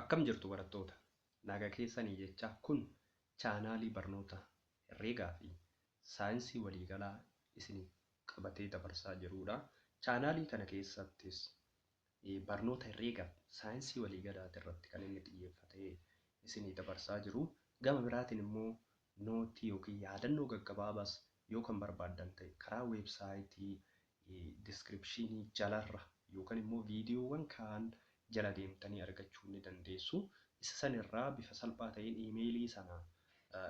Akkam jirtu barattoota? Nagaa keessanii jecha kun chaanaalii barnoota herreegaa fi saayinsii waliigalaa isiniif qabatee dabarsaa jirudha. Chaanaalii kana keessattis barnoota herreegaa fi saayinsii waliigalaa irratti kan inni xiyyeeffatee isinii dabarsaa jiru. Gama biraatiin immoo nootii yookiin yaadannoo gaggabaabaas yoo kan barbaaddan ta'e karaa weebsaayitii diskiripshinii jalarra yookaan immoo viidiyoowwan kaan jala deemtanii argachuu ni dandeessu. Isa sanirraa bifa salphaa ta'een iimeelii sana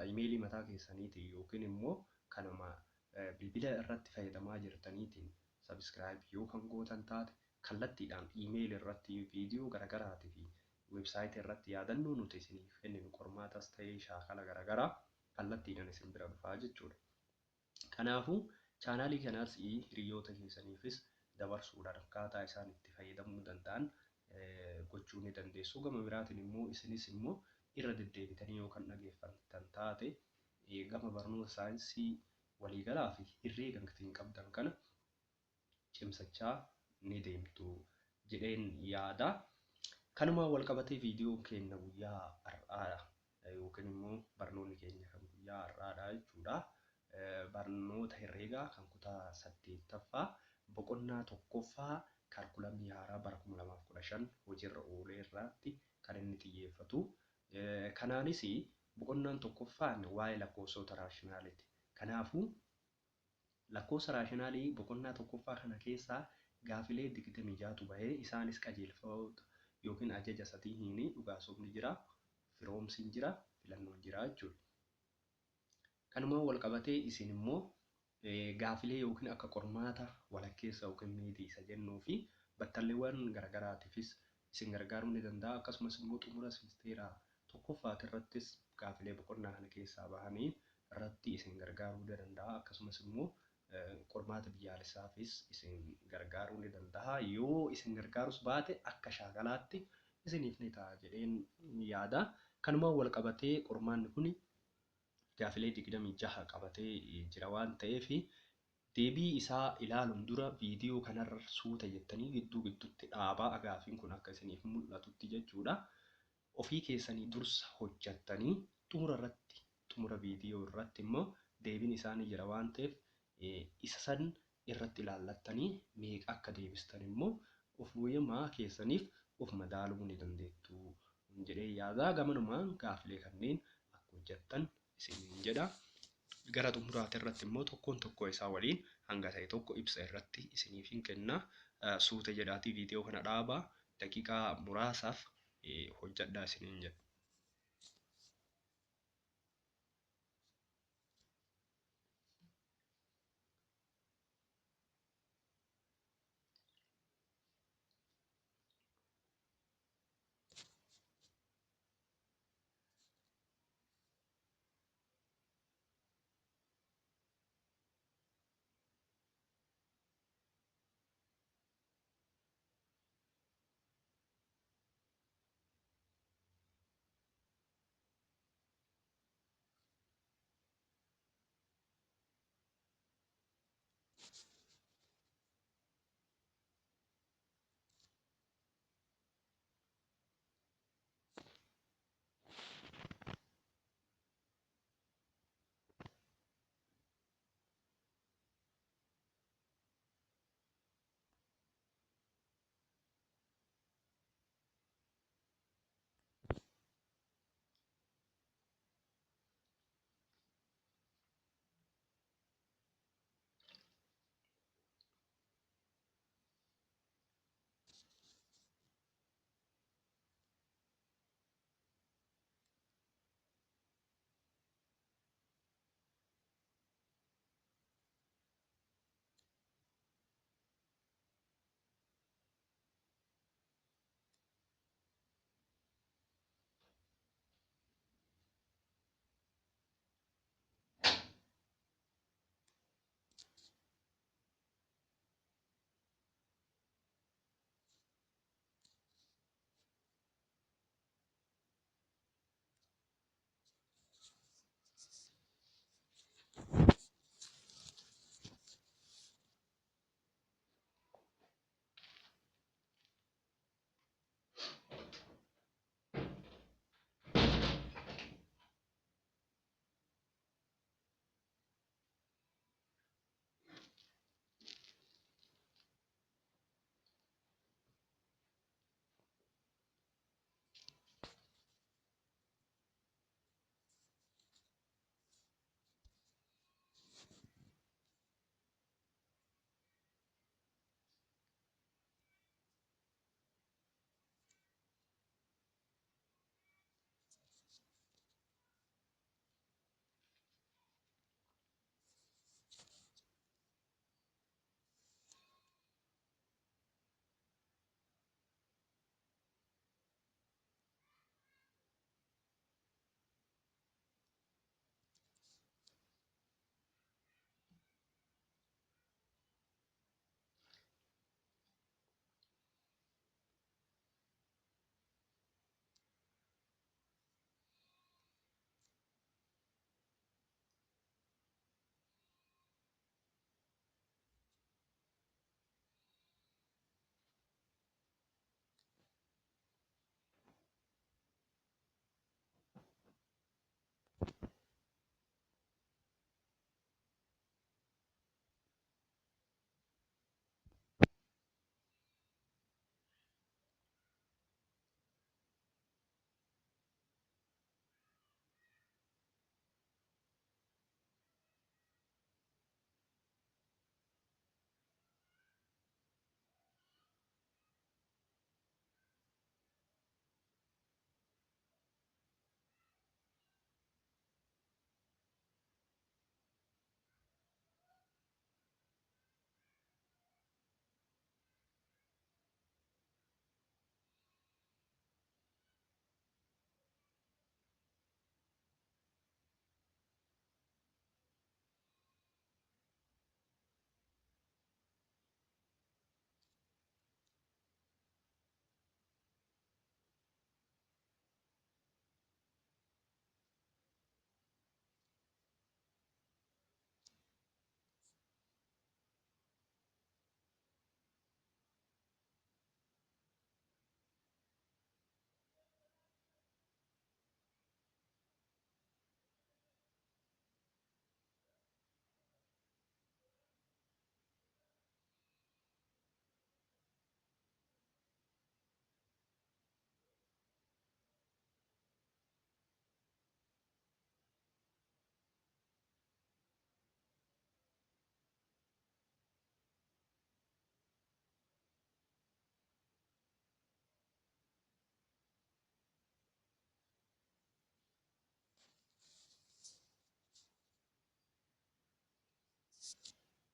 iimeelii mataa keessaniitiin yookiin immoo kanuma bilbila irratti fayyadamaa jirtaniitiin sabiskiraayib yoo kan gootan taate kallattiidhaan iimeelii irratti viidiyoo garaagaraatii fi weebsaayitii irratti yaadannoo nuti isiniif kenninu qormaatas ta'ee shaakala garaagaraa kallattiidhaan isin bira dhufaa jechuudha. Kanaafuu chaanaalii kanaas hiriyoota keessaniifis dabarsuudhaan akkaataa isaan itti fayyadamuu danda'an gochuu ni dandeessu. Gama biraatiin immoo isinis immoo irra deddeebitanii yoo kan dhageeffattan taate gama barnoota saayinsii waliigalaa fi herreega ittiin qabdan kana cimsachaa ni deemtu jedheen yaada. Kanumaan wal qabatee viidiyoon keenya guyyaa har'aadha yookiin immoo barnoonni keenya kan guyyaa har'aadha jechuudha. Barnoota herreegaa kan kutaa 8ffaa boqonnaa 1ffaa kaarkulamii haaraa bara 2015 hojiirra oolee irratti kan inni xiyyeeffatu. Kanaanis boqonnaan 1ffaan waa'ee lakkoofsota raashinaaliiti. Kanaafuu lakkoofsa raashinaalii boqonnaa 1ffaa kana keessaa gaafilee 26tu bahee isaanis qajeelfamoota yookiin ajaja sadiin dhugaa sobni jira, firoomsiin jira, filannoon jira jechuudha. Kanumaan wal qabatee isin immoo gaafilee yookiin akka qormaata walakkeessa yookiin miitii isa jennuu fi battalleewwan garaagaraatiifis isin gargaaruu ni danda'a. Akkasumas immoo xumura semisteeraa 1ffaati irrattis gaafilee boqonnaa kana keessaa bahanii irratti isin gargaaruu ni danda'a. Akkasumas immoo qormaata biyyaalessaafis isin gargaaruu ni danda'a. Yoo isin gargaarus baate akka shaakalaatti isiniif ni ta'a jedheen yaada. Kanumaan wal qabatee qormaanni kun gaafilee 26 qabatee jira waan ta'eef deebii isaa ilaaluun dura viidiyoo kanarra suuta jettanii gidduu gidduutti dhaabaa gaafiin kun akka isiniif mul'atutti jechuudha. Ofii keessanii dursa hojjattanii xumura viidiyoo irratti immoo deebiin isaanii jira waan ta'eef isa san irratti ilaallattanii meeqa akka deebistan immoo ofumaa keessaniif of madaaluu ni dandeettu jedhee yaada. Gamanumaan gaafilee kanneen akka hojjattan isiniin jedha. Gara xumuraati irratti immoo tokkoon tokkoo isaa waliin hanga ta'e tokko ibsa irratti isiniif hin kenna. Suuta jedhaatii viidiyoo kana dhaabaa daqiiqaa muraasaaf hojjadhaa isiniin jedha.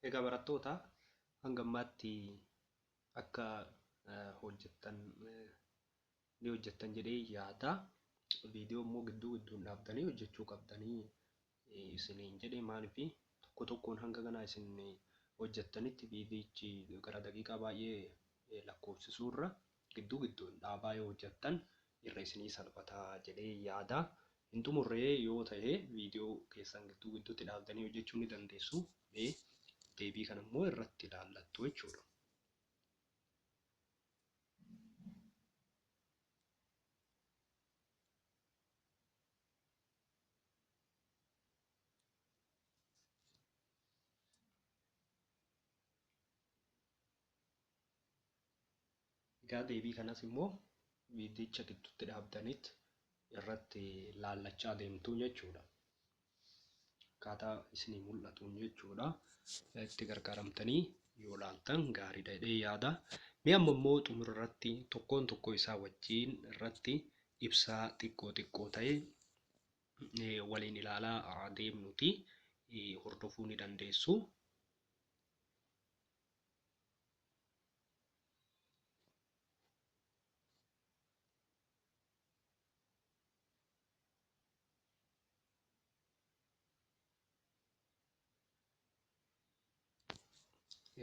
Egaa barattoota hanga ammaatti akka hojjettan ni hojjettan jedhee yaada. Viidiyoo immoo gidduu gidduun dhaabdanii hojjechuu qabdanii isiniin jedhee maaliif tokko tokkoon hanga kanaa isin hojjettanitti viidiyichi gara daqiiqaa baay'ee lakkoofsisuurra gidduu gidduun dhaabaa yoo hojjettan irra isinii salphataa jedhee yaada. Hin xumurree yoo ta'e viidiyoo keessan gidduu gidduutti dhaabdanii hojjechuu ni dandeessu. Deebii kana immoo irratti ilaallattu jechuudha. Egaa deebii kanas immoo viidiyicha gidduutti dhaabdanitti irratti laallachaa deemtu jechuudha. Akkaataa isinii mul'atuun jechuudha. Itti gargaaramtanii yoo laaltan gaariidha jedhee yaada. Mee amma immoo xumura irratti tokkoon tokkoo isaa wajjin irratti ibsaa xiqqoo xiqqoo ta'e waliin ilaalaa deemnuti hordofuu ni dandeessu.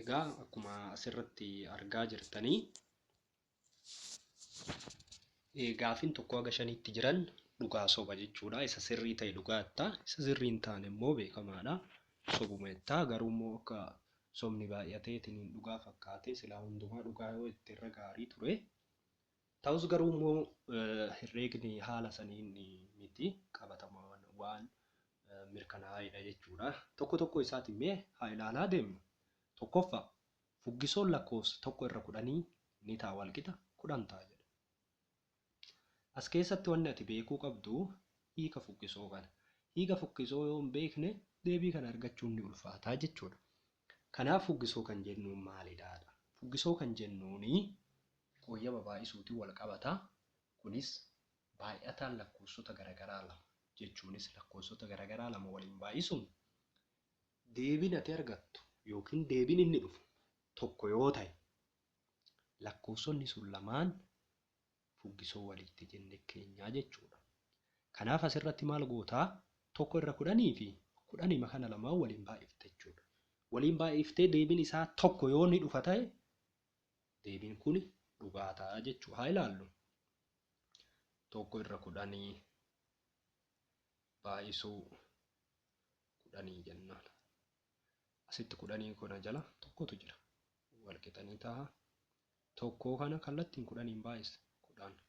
Egaa akkuma asirratti argaa jirtanii gaafiin tokko haga shaniitti jiran dhugaa soba jechuudha. Isa sirrii ta'e dhugaa jetta. Isa sirrii hin taane immoo beekamaadha. Sobuma jetta. Garuu immoo akka sobni baay'ateetiin dhugaa fakkaate silaa hundumaa dhugaa yoo itti irra gaarii ture. Ta'us garuu immoo herreegni haala saniin miti qabatamaan waan mirkanaa'edha jechuudha. Tokko tokko isaatiin mee haa ilaalaa deemnu. Tokkoffaa fuggisoon lakkoofsa 1 irra 10 ni ta'a walqixa 10 ta'a jedha. As keessatti wanni ati beekuu qabdu hiika fuggisoo kana. Hiika fuggisoo yoo hin beekne deebii kana argachuun ni ulfaataa jechuudha. Kanaaf fuggisoo kan jennuun maalidha? Fuggisoo kan jennuuni qooyyaba baay'isuutiin wal qabata. Kunis baay'ataan lakkoofsota garaagaraa lama jechuunis lakkoofsota garaagaraa lama waliin baay'isuun deebiin ati argattu yookiin deebiin inni dhufu tokko yoo ta'e lakkoofsonni sun lamaan fuggisoo walitti jenne keenyaa jechuudha. Kanaaf asirratti maal gootaa? 1 irra 10 fi 10 kana lamaan waliin baay'ifte jechuudha. Waliin baay'iftee deebiin isaa tokko yoo inni dhufa ta'e deebiin kun dhugaa ta'a jechuudha. Haa ilaallu. 1 irra 10 baay'isuu 10 jennaan. Asitti 10 kana jala tokkotu jira. Walqixanii ta'a. Tokkoo kana kallattiin 10 baay'ise 10.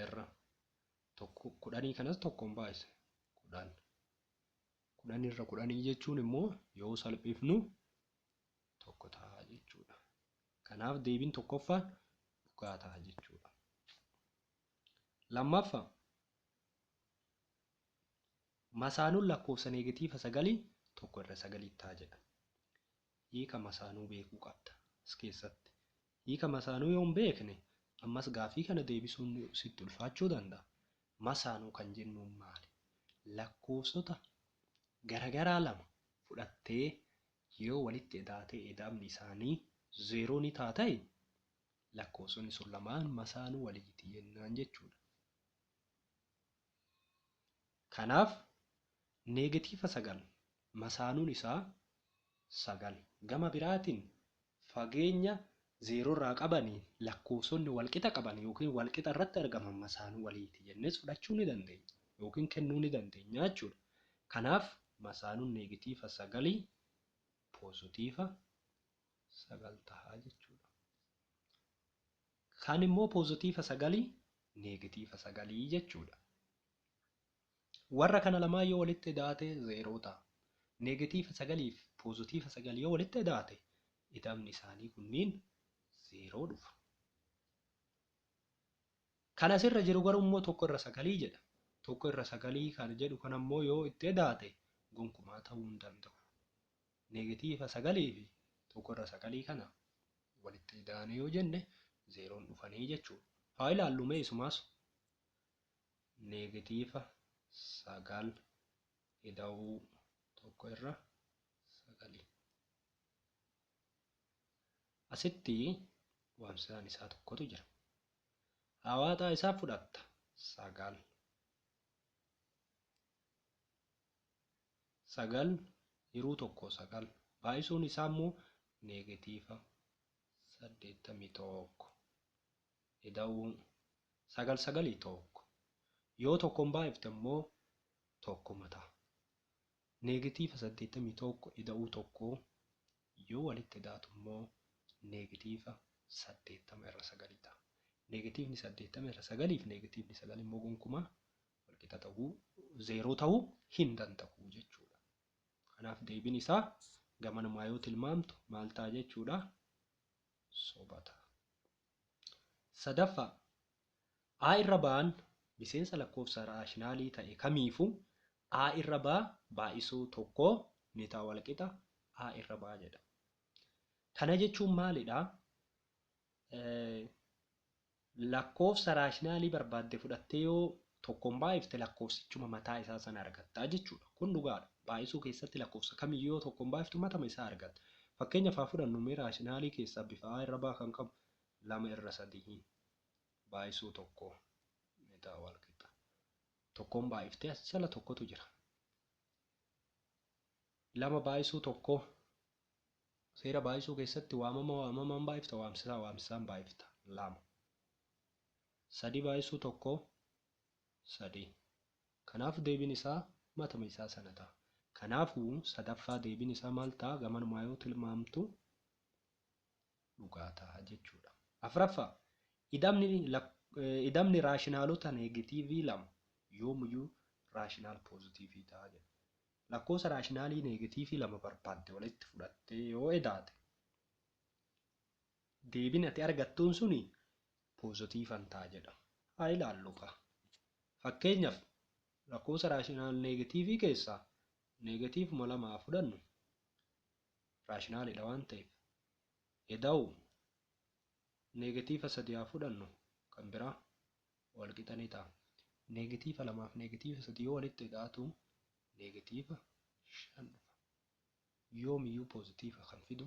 Irra tokko 10 kanas tokkoon baay'ise 10. 10 irra 10 jechuun immoo yoo salphifnu tokko ta'a jechuudha. Kanaaf deebiin tokkoffaan dhugaa ta'a jechuudha. Lammaffaa masaanuun lakkoofsa neegatiiva 9 1 irra 9 ta'a jedha. Hiika masaanuu beekuu qabda as keessatti. Hiika masaanuu yoo hin beekne ammas gaafii kana deebisuun sitti ulfaachuu danda'a. Masaanuu kan jennuun maali? Lakkoofsota garaagaraa lama fudhattee yoo walitti edaatee edaamni isaanii 0 ni ta'a ta'e lakkoofsonni sun lamaan masaanuu waliiti jennaan jechuudha. Kanaaf neegatiiva 9 masaanuun isaa 9 gama biraatiin fageenya 0 irraa qabanii lakkoofsonni walqixa qaban yookiin walqixa irratti argaman masaanuu waliiti jennees fudhachuu ni dandeenya yookiin kennuu ni dandeenya jechuudha. Kanaaf masaanuun neegatiiva 9 poozitiiva 9 ta'a jechuudha. Kan immoo poozitiiva 9 neegatiiva 9 jechuudha. Warra kana lamaan yoo walitti edaate 0 ta'a. Neegatiiva 9 fi poozitiiva 9 yoo walitti edaate ida'amni isaanii kunniin 0 dhufa. Kan asirra jiru garuu immoo 1 irra 9 jedha. 1 irra 9 kan jedhu kan ammoo yoo itti edaate gonkumaa ta'uu hin danda'u. Neegatiiva 9 fi 1 irra 9 kana walitti edaane yoo jenne 0 dhufanii jechuudha. Haa ilaallu mee isumaas neegatiiva 9 ida'uu 1 irra Asitti waamsisaan isaa tokkotu jira. Hawaaxaa isaa fudhatta 9. 9 yeroo 1 9 baay'isuun isaa immoo neegatiiva 81 ida'uu 9 9 1 yoo tokkoon baay'ifte immoo tokkuma ta'a. Neegatiiva 81 ida'uu 1 yoo walitti idaatu immoo neegatiiva 80 irra 9 ta'a. Neegatiivni 80 irra 9 fi neegatiivni 9 immoo gonkumaa walqixa ta'uu 0 ta'uu hin danda'u jechuudha. Kanaaf deebiin isaa gamanumaa yoo tilmaamtu maal ta'a jechuudha? Soba ta'a. Sadaffaa A irra ba'an miseensa lakkoofsa raashinaalii ta'e kamiifuu A irra ba'a baay'isuu 1 ni ta'a walqixa A irra ba'a jedha. Kana jechuun maalidha? Lakkoofsa raashinaalii barbaadde fudhattee yoo tokkoon baay'ifte lakkoofsichuma mataa isaa sana argatta jechuudha. Kun dhugaadha. Baay'isuu keessatti lakkoofsa kamiyyuu yoo tokkoon baay'iftu matama isaa argatta. Fakkeenyaaf haa fudhannu mee raashinaalii keessaa bifa A irra ba'a kan qabu 2 irra 3 baay'isuu 1 ni ta'a walqixa. Tokkoon baay'iftee as jala tokkotu jira. 2 baay'isuu 1 seera baay'isuu keessatti waamama waamamaan baay'ifta waamsisaa waamsisaan baay'ifta 2. 3 baay'isuu 1 3. Kanaaf deebiin isaa matuma isaa sana ta'a. Kanaafuu sadaffaa deebiin isaa maal ta'a? Gamanumaa yoo tilmaamtu dhugaa ta'a jechuudha. Afuraffaa idamni raashinaalota neegatiivii 2 yoomiyyuu raashinaal poozitiivii ta'a jedha. Lakkoofsa raashinaalii neegatiivii 2 barbaadde walitti fudhattee yoo edaate deebiin ati argattuun suni poozitiifan ta'a jedha. Haa ilaallu kaa. Fakkeenyaaf lakkoofsa raashinaal neegatiivii keessaa neegatiivuma 2 haa fudhannu raashinaalidha waan ta'eef eda'u neegatiiva 3 haa fudhannu kan biraa walqixa ni ta'a. Neegatiiva 2 fi neegatiiva 3 yoo walitti idaatu neegatiiva 5 dhufa. Yoomiyyuu poozitiiva kan fidu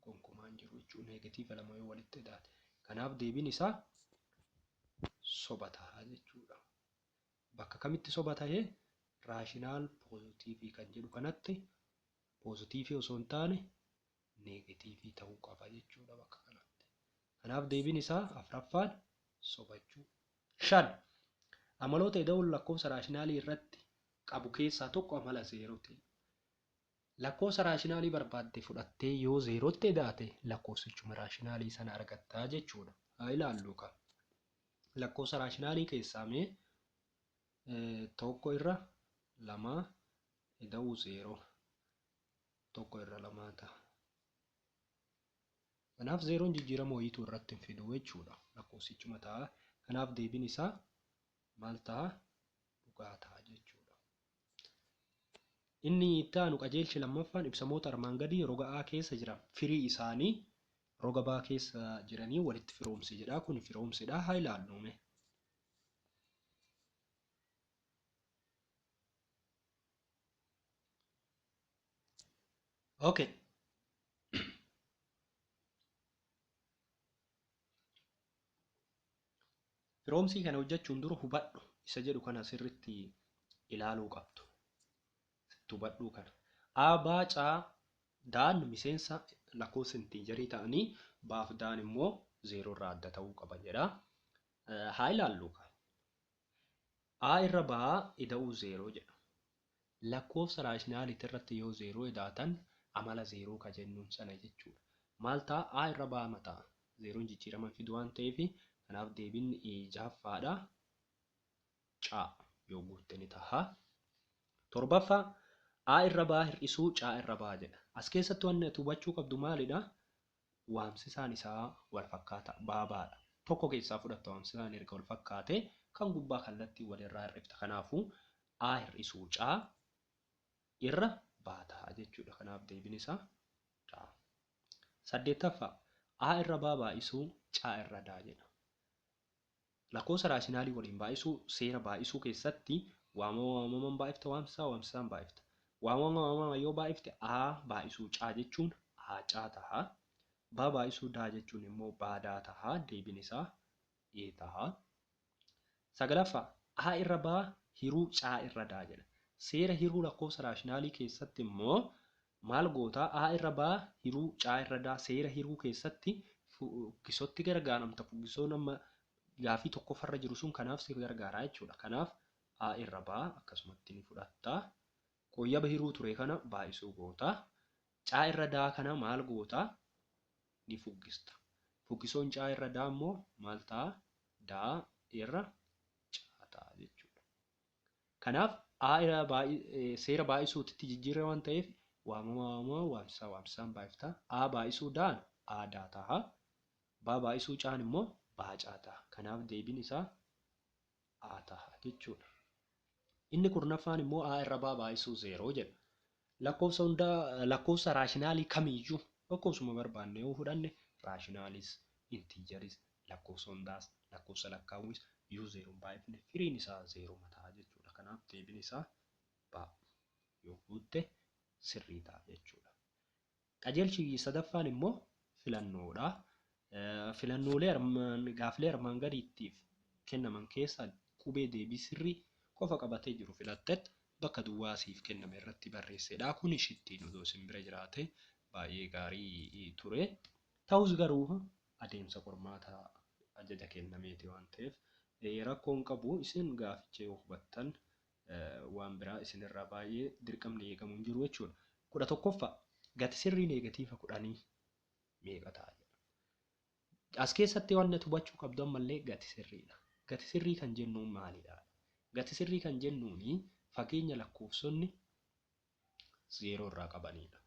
gonkumaan jiru jechuudha. Neegatiiva 2 yoo walitti idaate. Kanaaf deebiin isaa soba ta'a jechuudha. Bakka kamitti soba ta'ee raashinaal poozitiivii kan jedhu kanatti poozitiivii osoo hin taane neegatiivii ta'uu qaba jechuudha bakka kanatti. Kanaaf deebiin isaa afuraffaan sobachuu. 5 amaloota ida'uun lakkoofsa raashinaalii irratti qabu keessaa tokko amala zeerooti. Lakkoofsa raashinaalii barbaadde fudhattee yoo zeerootti idaate lakkoofsichuma raashinaalii sana argattaa jechuudha. Haa ilaallu kaa. Lakkoofsa raashinaalii keessaa mee 1 irra 2 ida'uu 0 1 irra 2 ta'a. Kanaaf zeeroon jijjiirama wayiitu irratti hin fidu jechuudha. Lakkoofsichuma ta'a. Kanaaf deebiin isaa maal ta'a? Dhugaa ta'a jechuudha. Inni itti aanu qajeelchi lammaffaan ibsamoota armaan gadii roga A keessa jiran firii isaanii roga B keessa jiranii walitti firoomsi jedha. Kun firoomsidha. Haa ilaallu mee. Okay. Firoomsii kana hojjechuun dura hubadhu isa jedhu kana sirriitti ilaaluu qabdu. Hubadhuu kana. A, B, C, D'n miseensa lakkoofsa intiijarii ta'anii B fi D'n immoo 0 irraa adda ta'uu qaban jedha. Haa ilaallu. A irra B ida'uu 0 jedha. Lakkoofsa raashinaalitii irratti yoo 0 idaatan amala 0 ka jennuun sana jechuudha. Maal ta'a? A irra B mataa. 0 jijjiirama fidu waan ta'eef kanaaf deebiin jahaffaadha. C yoo guutte ni ta'a. Torbaffaa A irra B hir'isuu C irra B jedha. As keessatti wanni ati hubachuu qabdu maalidha? Waamsisaan isaa wal fakkaata. B B'dha. Tokko keessaa fudhatta waamsisaan erga wal fakkaate kan gubbaa kallattii walirraa hir'ifta. Kanaafuu A hir'isuu C irra B ta'a jechuudha. Kanaaf deebiin isaa D. Saddeettaffaa A irra B baay'isuu C irra D jedha. Lakkoofsa raashinaalii waliin baay'isuu seera baay'isuu keessatti waamama waamamaan baay'ifta waamsisaa waamsisaan baay'ifta. Waamama waamamaan yoo baay'ifte A baay'isuu C jechuun A C ta'a. Baa baay'isuu daa jechuun immoo baadaa ta'a. Deebiin isaa E ta'a. Sagalaffaa A irra baa hiruu C irra daa jedha. Seera hiruu lakkoofsa raashinaalii keessatti immoo maal gootaa? A irra baa hiruu C irra daa seera hiruu keessatti fuggisootti gargaaramta. Fuggisoon amma gaafii tokkoffarra jiru sun kanaaf si gargaara jechuudha. Kanaaf A irra baa akkasumatti ni fudhatta. Qooyyaba hiruu ture kana baay'isuu goota. C irra daa kana maal goota? Ni fuggista. Fuggisoon C irra daa immoo maal ta'a? Daa irra C ta'a jechuudha. Kanaaf A irra seera baay'isuutitti jijjiirra waan ta'eef waamama waamama waamsisaa waamsisaan baay'ifta. A baay'isuu daan A daa ta'a. Baa baay'isuu caan immoo baacaa ta'a. Kanaaf deebiin isaa A ta'a jechuudha. Inni kurnaffaan immoo A irra baa baay'isuu 0 jedha. Lakkoofsa hundaa lakkoofsa raashinaalii kamiiyyuu lakkoofsuma barbaanne yoo fudhanne raashinaalis, intiijaris, lakkoofsa hundaas, lakkoofsa lakkaawwis yoo 0 baay'ifne firiin isaa 0 ta'a jechuudha. Kanaaf deebiin isaa baa yoo guutte sirrii ta'a jechuudha. Qajeelchi sadaffaan immoo filannoodha. Filannoolee armaan gaafilee armaan gadiittiif kennaman keessaa qubee deebii sirrii qofa qabatee jiru filatteet bakka duwwaa siif kenname irratti barreessedha. Kun ishittiin odoo isin bira jiraate baay'ee gaarii ture. Ta'us garuu adeemsa qormaataa ajaja kennameeti waan ta'eef rakkoon qabu isin gaaficha yoo hubattan waan biraa isinirraa baay'ee dirqamni eegamu hin jiru jechuudha. 11ffaa gati sirrii neegatiiva 10 meeqa ta'a jedha. As keessatti waan nuti hubachuu qabdu ammallee gati sirriidha. Gati sirrii kan jennuun maalidha? Gati sirrii kan jennuuni fageenya lakkoofsonni 0 irraa qabanidha.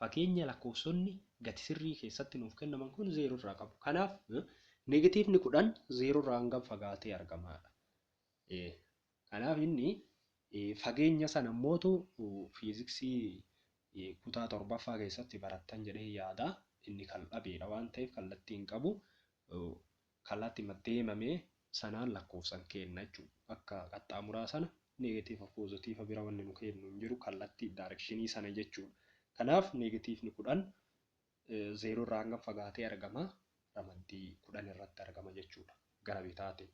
Fageenya lakkoofsonni gati sirrii keessatti nuuf kennaman kun 0 irraa qabu. Kanaaf neegatiivni 10 0 irraa hangam fagaatee argamaadha. Kanaaf inni fageenya sana immootu fiiziksii kutaa 7ffaa keessatti barattan jedhee yaada. Inni kan dhabeedha waan ta'eef kallattii hin qabu. Kallattii deemamee sanaan lakkoofsan kenna jechuudha. Akka qaxxaamuraa sana neegatiiva poozitiiva bira wanni nu kennu hin jiru kallattii daayirekshinii sana jechuudha. Kanaaf neegatiivni 10 0 irraa hangam fagaatee argama? Ramaddii 10 irratti argama jechuudha. Gara bitaatiin.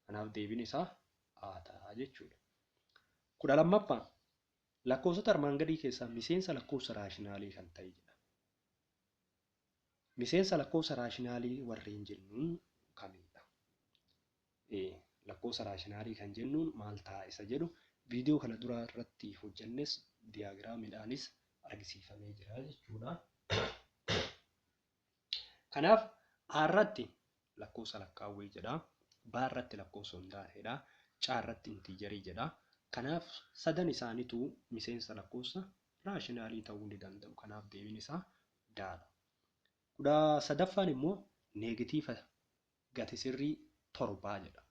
Kanaaf deebiin isaa A ta'a jechuudha. 12ffaa lakkoofsota armaan gadii keessaa miseensa lakkoofsa raashinaalii kan ta'e jedha. Miseensa lakkoofsa raashinaalii warreen jennuun kamidha? Lakkoofsa raashinaalii kan jennuun maal ta'a isa jedhu viidiyoo kana duraa irratti hojjennes diyaagiraamiidhaanis argisiifamee jira jechuudha. Kanaaf A irratti lakkoofsa lakkaawwii jedha. B irratti lakkoofsa hundaa'eedha. C irratti intiijarii jedha. Kanaaf sadan isaaniitu miseensa lakkoofsa raashinaalii ta'uu ni danda'u. Kanaaf deebiin isaa D dha. 13ffaan immoo neegatiiva gati sirrii 7 jedha.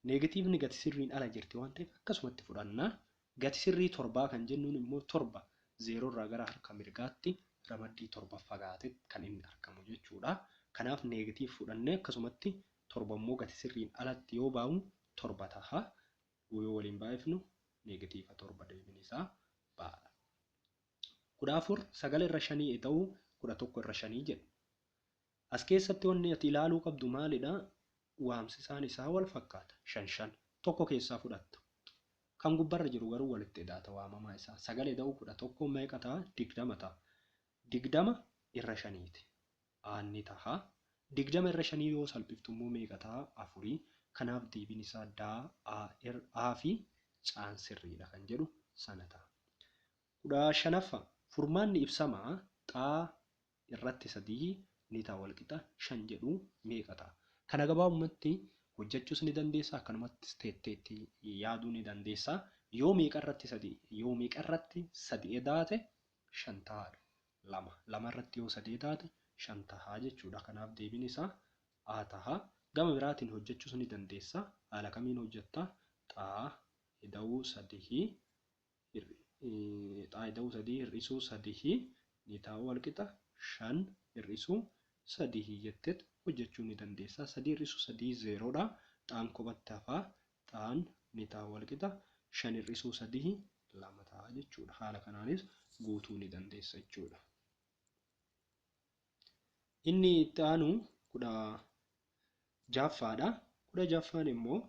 Neegatiivni gati sirriin ala jirti waan ta'eef akkasumatti fudhanna. Gati sirrii 7 kan jennuun immoo 7 0 irraa gara harka mirgaatti ramaddii 7 fagaatee kan inni argamu jechuudha. Kanaaf neegatiiv fudhannee akkasumatti 7 immoo gati sirriin alatti yoo baa'u 7 ta'a. Yoo waliin baay'ifnu neegatiiva 7 deebiin isaa ba'aadha. 14 9 irra 5 ta'uu 11 irra 5 jedha. As keessatti wanni ati ilaaluu qabdu maalidha? Waamsisaan isaa wal fakkaata. 5 5 tokko keessaa fudhatta. Kan gubbarra jiru garuu walitti hidhaata waamamaa isaa. 9 ta'uu 11 meeqa ta'a? 20 ta'a. 20 irra 5ti. Aanni ta'a. 20 irra 5 yoo salphiftu immoo meeqa ta'a? 4. Kanaaf deebiin isaa D, A, R, A fi C'n sirriidha kan jedhu sana ta'a. 15ffaa furmaanni ibsamaa xaa irratti 3 ni ta'a walqixa 5 jedhu meeqa ta'a? Kana gabaabumatti hojjechuus ni dandeessa akkanumattis teetteetti yaaduu ni dandeessa. Yoo meeqa irratti 3 yoo meeqa irratti 3 edaate 5 ta'aadha. 2 2 irratti yoo 3 edaate 5 ta'a jechuudha. Kanaaf deebiin isaa A ta'a. Gama biraatiin hojjechuus ni dandeessa. Haala kamiin hojjetta? Xaa ida'uu 3 xaa ida'uu 3 hir'isuu 3 ni ta'a walqixa 5 hir'isuu 3 jetteet hojjechuu ni dandeessa. 3 hir'isuu 3 0 dha. Xaan kophatti hafaa. Xaan ni ta'a walqixa 5 hir'isuu 3 2 ta'a jechuudha. Haala kanaanis guutuu ni dandeessa jechuudha. Inni itti aanu 16ffaadha. 16ffaan immoo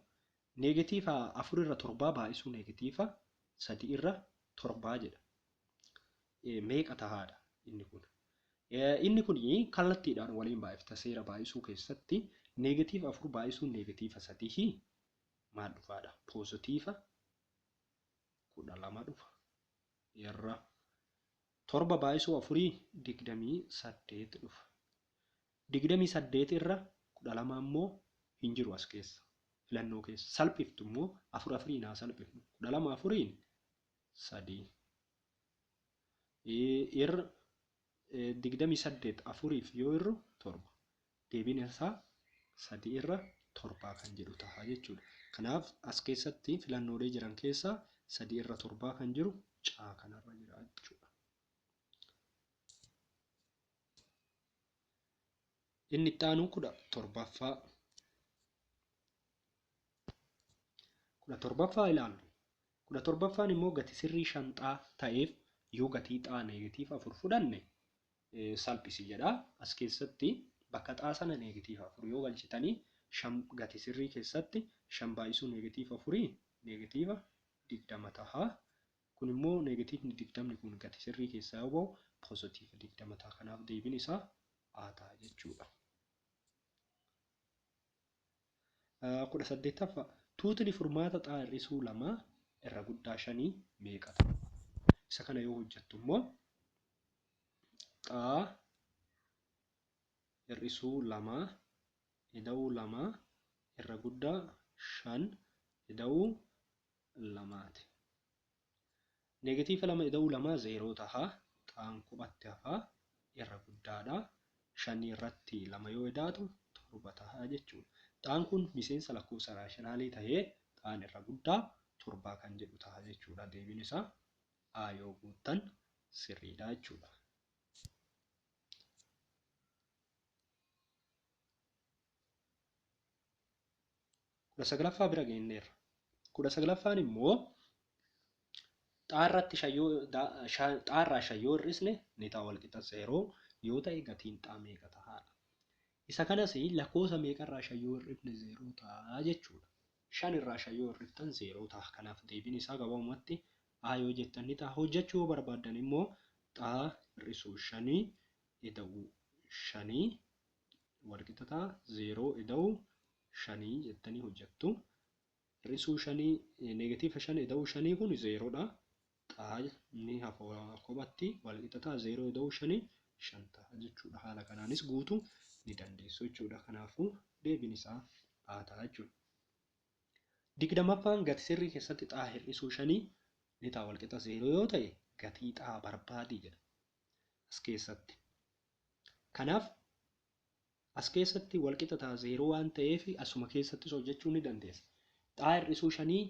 neegatiiva 4 irra 7 baay'isuu neegatiiva 3 irra 7 jedha. Meeqa tahaadha inni kun? Inni kun kallattiidhaan waliin baay'ifta seera baay'isuu keessatti neegatiiva 4 baay'isuun neegatiiva 3 maal dhufaadha? Poozitiiva 12 dhufa. Irra 7 baay'isuu 4 28 dhufa. 28 irra 12 immoo hin jiru as keessa. Filannoo keessa. Salphiftu immoo 4 4 haa salphifnu. 12 4 3. Irra 28 4 yoo irru 7. Deebiin isaa 3 irra 7 kan jedhu ta'a jechuudha. Kanaaf as keessatti filannoolee jiran keessaa 3 irra 7 kan jiru caa kanarra jira jechuudha. Inni itti aanu 17ffaa. 17ffaa ilaallu. 17ffaan immoo gati sirrii shanxaa ta'eef yoo gatii xaa neegatiiva 4 fudhanne salphisi jedha. As keessatti bakka xaa sana neegatiiva 4 yoo galchitanii gati sirrii keessatti 5 baay'isuu neegatiiva 4 neegatiiva 20 ta'a. Kun immoo neegatiivni 20 kun gati sirrii keessaa yoo ba'u poozitiiva 20 ta'a. Kanaaf deebiin isaa A ta'a jechuudha. 18ffaa tuutni furmaata xaa hir'isuu 2 irra guddaa 5 meeqa ta'a? Isa kana yoo hojjettu immoo xaa hir'isuu 2 ida'uu 2 irra guddaa 5 ida'uu 2ti. Neegatiiva 2 ida'uu 2 0 ta'a. Xaan kophatti hafaa irra guddaadha. 5 irratti 2 yoo idaatu 7 ta'a jechuudha. Xaan kun miseensa lakkoofsa raashinaalii ta'ee xaan irra guddaa 7 kan jedhu ta'a jechuudha. Deebiin isaa A yoo guuttan sirriidha jechuudha. 19ffaa bira geenyeerra. 19ffaan immoo xaarraa 5 yoo hir'isne ni ta'a walqixa 0 yoo ta'e gatiin xaa meeqa tahaadha. Isa kanas lakkoofsa meeqarraa 5 yoo hir'ifne 0 ta'a jechuudha. 5 irraa 5 yoo hir'iftan 0 ta'a. Kanaaf deebiin isaa gabaabumatti A yoo jettan ni ta'a. Hojjechuu yoo barbaaddan immoo xaa hir'isuu 5 ida'uu 5 walqixa ta'a 0 ida'uu 5 jettanii hojjettu. Hir'isuu 5 neegatiiva 5 ida'uu 5 kun 0 dha. Xaa ni hafa kophatti walqixa ta'a 0 ida'uu 5 5 ta'a jechuudha. Haala kanaanis guutuu ni dandeessu jechuudha. Kanaafuu deebiin isaa A ta'a jechuudha. 20ffaan gati sirrii keessatti xaa hir'isuu 5 ni ta'a walqixa 0 yoo ta'e gatii xaa barbaadi jedha as keessatti. Kanaaf as keessatti walqixa ta'a 0 waan ta'eef asuma keessattis hojjechuu ni dandeessa. Xaa hir'isuu 5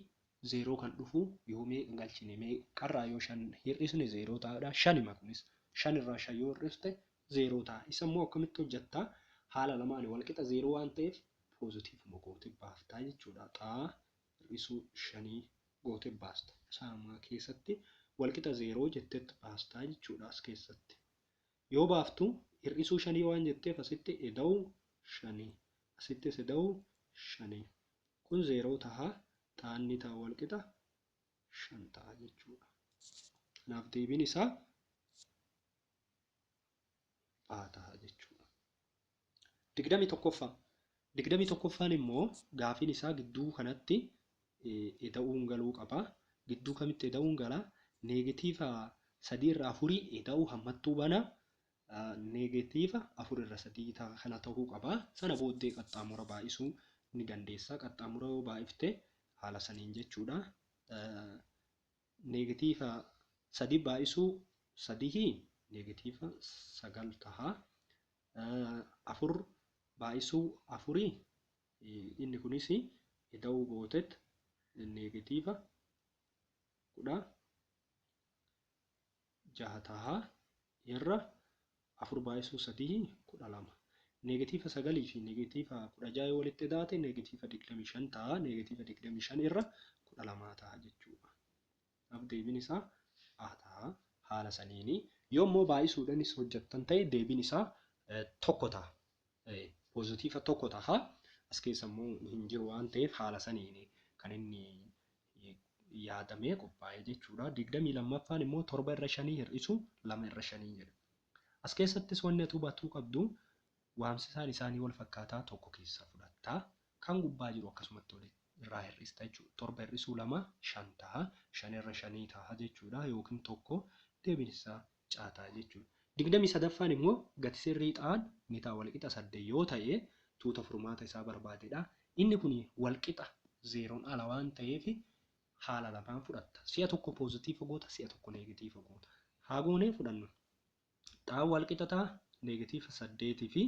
0 kan dhufu yoo meeqa galchine meeqarraa yoo 5 hir'isne 0 ta'aadha. 5 kunis 5 irraa 5 yoo hir'iste 0 ta'a. Isa immoo akkamitti hojjettaa? Haala lamaan walqixa 0 waan ta'eef poozitiivuma gootee baaftaa jechuudha. Xaa hir'isuu 5 gootee baasta. Isaanuma keessatti walqixa 0 jettetti baastaa jechuudha as keessatti. Yoo baaftu hir'isuu 5 waan jetteef asitti ida'uu 5 asittis ida'uu 5 kun 0 ta'a. Xaanni ta'a walqixa 5 ta'a jechuudha. Kanaaf deebiin isaa A ta'a jechuudha. 21ffaa. 21ffaan immoo gaafiin isaa gidduu kanatti ida'uun galuu qaba. Gidduu kamitti ida'uun gala? Neegatiiva 3 irra 4 ida'uu hammattuu bana. Neegatiiva 4 irra 3 kana ta'uu qaba. Sana booddee qaxxaamura baay'isuu ni dandeessa. Qaxxaamura yoo baay'ifte haala saniin jechuudha. Neegatiiva 3 baay'isuu 3 neegatiiva 9 ta'a. 4 baay'isuu 4 inni kunis ida'uu gootet neegatiiva 16 ta'a. Irra 4 baay'isuu 3 12. Neegatiiva 9 fi neegatiiva 16 yoo walitti daate neegatiiva 25 ta'a. Neegatiiva 25 irra 12 ta'a jechuudha. Kanaaf deebiin isaa A ta'a. Haala saniini. Yoo immoo baay'isuudhaanis hojjettan ta'e deebiin isaa tokko ta'a. Poozitiiva tokko ta'a. As keessa immoo hin jiru waan ta'eef haala saniin kan inni yaadamee qophaa'e jechuudha. 22ffaan immoo 7 irra 5 hir'isu 2 irra 5 jedha. As keessattis wanni ati hubatuu qabdu waamsisaan isaanii wal fakkaataa tokko keessaa fudhatta. Kan gubbaa jiru akkasumatti walitti irraa hir'ista jechuudha. 7 hir'isuu 2 5 ta'a. 5 irra 5 ta'a jechuudha. Yookiin tokko deebiin isaa caataa jechuudha. 23ffaan immoo gati sirrii xaan ni ta'a walqixa 8 yoo ta'e tuuta furmaata isaa barbaadedha. Inni kun walqixa 0 ala waan ta'eef haala lamaan fudhatta. Si'a tokko poozitiiva goota, si'a tokko neegatiiva goota. Haa goonee fudhannu. Xaan walqixa ta'a neegatiiva 8 fi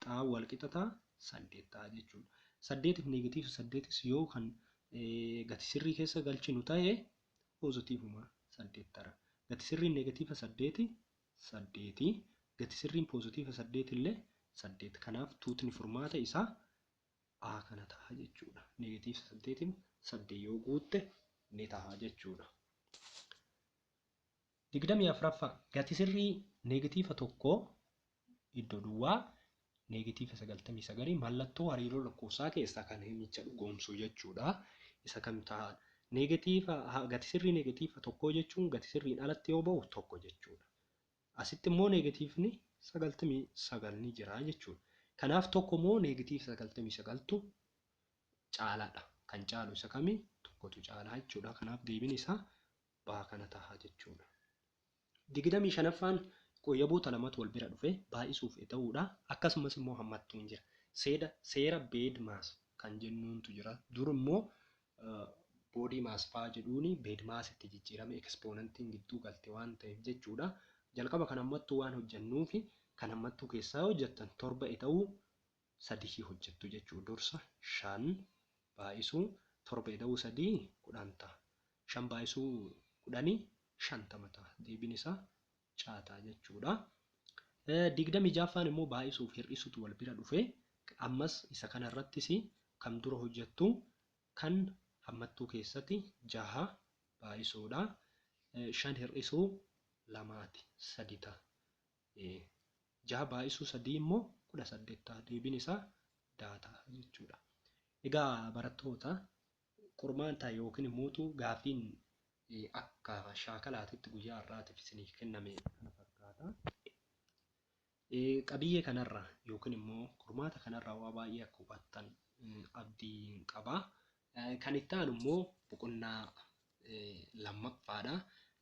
xaan walqixa ta'a 8 ta'a jechuudha. 8 fi neegatiiva 8 yoo kan gati sirrii keessa galchinu ta'e poozitiivuma 8 ta'a. Gati sirriin neegatiiva 8 8, gati sirriin poozitiiva 8 illee 8. Kanaaf tuutni furmaata isaa A kana ta'a jechuudha. Neegatiiva 8 8 yoo guutte ni ta'a jechuudha. 24ffaa gati sirrii neegatiiva 1 iddoo duwwaa neegatiiva 99 mallattoo hariiroo lakkoofsaa keessaa kan himicha dhugoomsu jechuudha. Isa kam ta'a? Neegatiiva gati sirrii neegatiiva 1 jechuun gati sirriin alatti yoo ba'u 1 jechuudha. Asitti immoo neegatiivni 99 ni jira jechuudha. Kanaaf tokko immoo neegatiiva 99tu caalaadha. Kan caalu isa kamii? Tokkotu caalaa jechuudha. Kanaaf deebiin isaa baa kana ta'a jechuudha. 25ffaan qoyyaboota lamatu wal bira dhufe baay'isuuf ta'uudha. Akkasumas immoo hammattuun jira. Seera beedmaas kan jennuuntu jira. Dur immoo boodii maas fa'aa jedhuuni beedmaasitti jijjiirame ekspoonantiin gidduu galte waan ta'eef jechuudha. Jalqaba kan hammattuu waan hojjennuufi kan hammattuu keessaa hojjettan 7 ta'uu 3 hojjettu jechuudha. Dursa 5 baay'isuu 7 ta'uu 3 10 ta'a. 5 baay'isuu 10 50 ta'a. Deebiin isaa caataa jechuudha. 26ffaan immoo baay'isuuf hir'isutu wal bira dhufe. Ammas isa kanarrattis kan dura hojjettu kan hammattuu keessatti 6 baay'isuudha. 5 hir'isuu 2 3 ta'a. 6 baay'isuu 3 immoo 18 ta'a. Deebiin isaa daataa jechuudha. Egaa barattoota qormaata yookiin immoo gaaffiin akka shaakalaatitti guyyaa har'aatiif isiniif kenname kana fakkaata. Qabiyyee kanarra yookiin immoo qormaata kanarra waa baay'ee akka hubattan abdiin qaba. Kan itti aanu immoo boqonnaa lammaffaadha.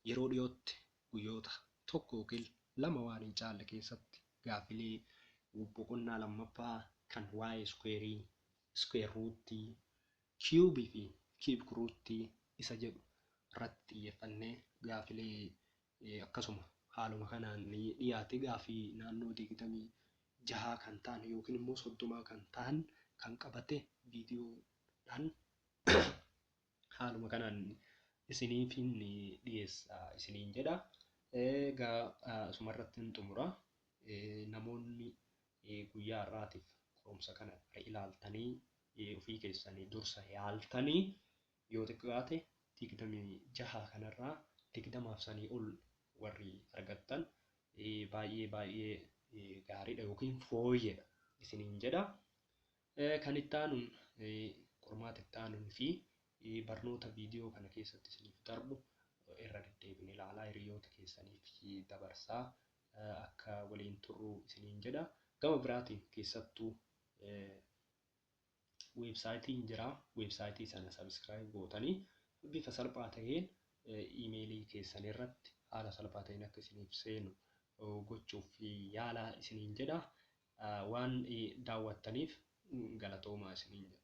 Yeroo dhiyootti guyyoota 1 yookiin 2 waan hin caalle keessatti gaaffilee boqonnaa lammaffaa kan waa'ee iskuweerii, iskuweer ruutii, kiiyuubii fi kiiyuub ruutii isa jedhu irratti xiyyeeffannee gaaffilee akkasuma haaluma kanaan ni dhiyaate gaaffii naannoo 26 kan ta'an yookiin immoo 30 kan ta'an kan qabate viidiyoodhaan haaluma kanaan isiniif ni dhiyeessa isiniin jedha. Egaa asumarratti hin xumura. Namoonni guyyaa har'aatiif qorumsa kana ilaaltanii ofii keessanii dursa yaaltanii yoo xiqqaate 26 kanarraa 20 sanii ol warri argattan baay'ee baay'ee gaariidha yookiin fooyyedha isiniin jedha. Kan itti aanuun qormaata itti aanuun fi barnoota viidiyoo kana keessatti isiniif darbu irra deddeebiin ilaalaa hiriyoota keessaniif dabarsaa akka waliin turru isiniin jedha. Gama biraatiin keessattuu weebsaayitiin jira. Weebsaayitii sana sabiskiraayib gootanii bifa salphaa ta'een iimeelii keessan irratti haala salphaa ta'een akka isiniif seenu gochuuf yaalaa isiniin jedha. Waan daawwattaniif galatoomaa isiniin jedha.